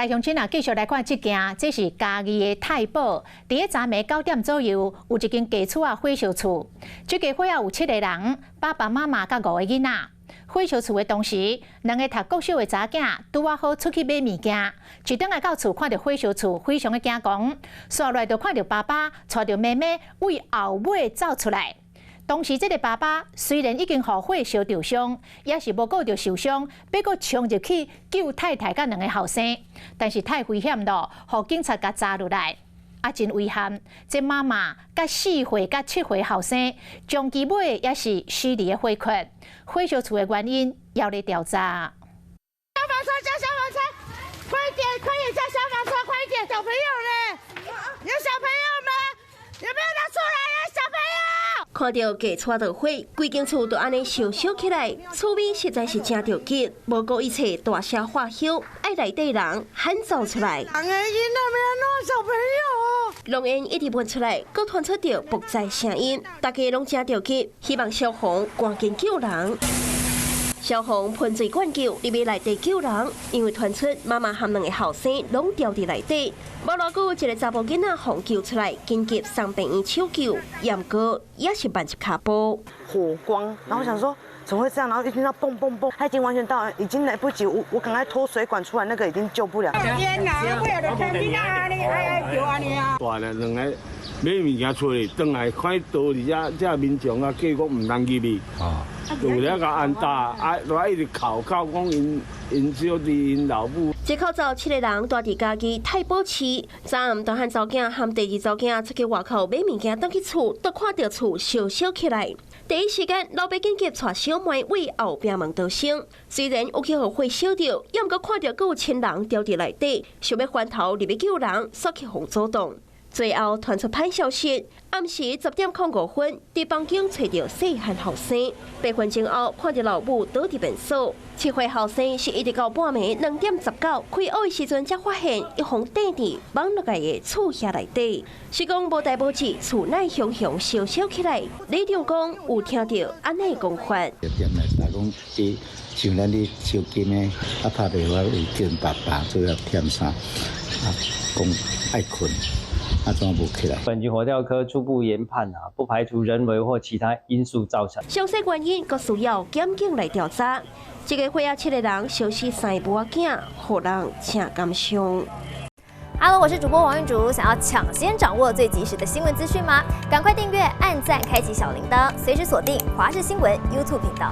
鄉親啊，繼續來看這件，這是嘉義的太保，佇咧昨暝9點左右，有一間家厝仔火燒厝。這家伙仔有七個人，爸爸媽媽佮五個囡仔。火燒厝的當時，兩个讀國小的查囝拄仔好出去買物件，一轉來到厝看著火燒厝，非常的驚惶，紲落來就看著爸爸帶著妹妹對後尾走出來。當時這个爸爸雖然已經予火燒著傷，也是無顧著受傷，欲閣衝入去救太太佮兩个後生，但是太危險咯，予警察共抓落來。啊，真遺憾，這媽媽佮4歲佮7歲後生，終其尾也是死佇咧火窟。火燒厝的原因猶咧調查。消防車，叫消防車，快點，快點叫消防車，快點！小朋友呢？有小朋友嗎？有沒有人出來啊？小朋友！看著家厝著火，規間厝都按呢燒燒起來，厝邊實在是真著急，無顧一切大聲喝囂，愛內底人喊走出來。人的囡仔欲按怎，小朋友。濃煙一直噴出來，閣傳出著爆炸聲音，大家攏真著急，希望消防趕緊救人。消防噴水灌救，入去內底救人，因為傳出媽媽和兩个後生攏牢佇內底。無偌久，一个查埔囡仔予救出來，緊急送病院搶救，毋過也是慢一跤步。火光，然後想說怎麼會這樣？然後一聽到嘣嘣嘣，他已經完全到，已經來不及。我趕快拖水管出來，那個已經救不了。煙啊，為了聽囡仔按呢，愛愛救按呢啊。大咧兩个買物件出來，轉來看倒佇遮，遮民眾啊，叫講毋通入去。有咧共按打，啊，來一直哭哭講𪜶𪜶小弟𪜶老母。這口罩七个人蹛佇嘉義太保市，昨暗大漢查某囝和第二查某囝出去外口買物件，轉去厝，都看著厝燒燒起來。第一時間，老爸緊急帶小妹對後壁門逃生。雖然有去予火燒著，猶毋過看著閣有親人牢佇內底，想欲翻頭入去救人，煞去予阻擋。最後傳出歹消息，暗時10點05分，佇房間揣著細漢後生。8分鐘後，看著老母倒佇便所。7歲後生是一直到半暝2點19開學的時陣，才發現伊予硩佇網絡界的厝遐內底，是講無代無誌，厝內熊熊燒燒起來。里長講有聽著按呢講法。店內查講佇像咱咧燒金的，啊拍電話會叫𪜶爸爸主要忝啥，啊講愛睏。啊，怎無起來？本局火調科初步研判啊，不排除人為或其他因素造成。詳細原因，閣需要檢警來調查。這个伙仔七个人燒死三个母仔囝，予人誠感傷。 Hello，我是主播王玉竹，想要搶先掌握最及時的新聞資訊嗎？趕快訂閱、按讚、開啟小鈴鐺，隨時鎖定華視新聞 YouTube 頻道。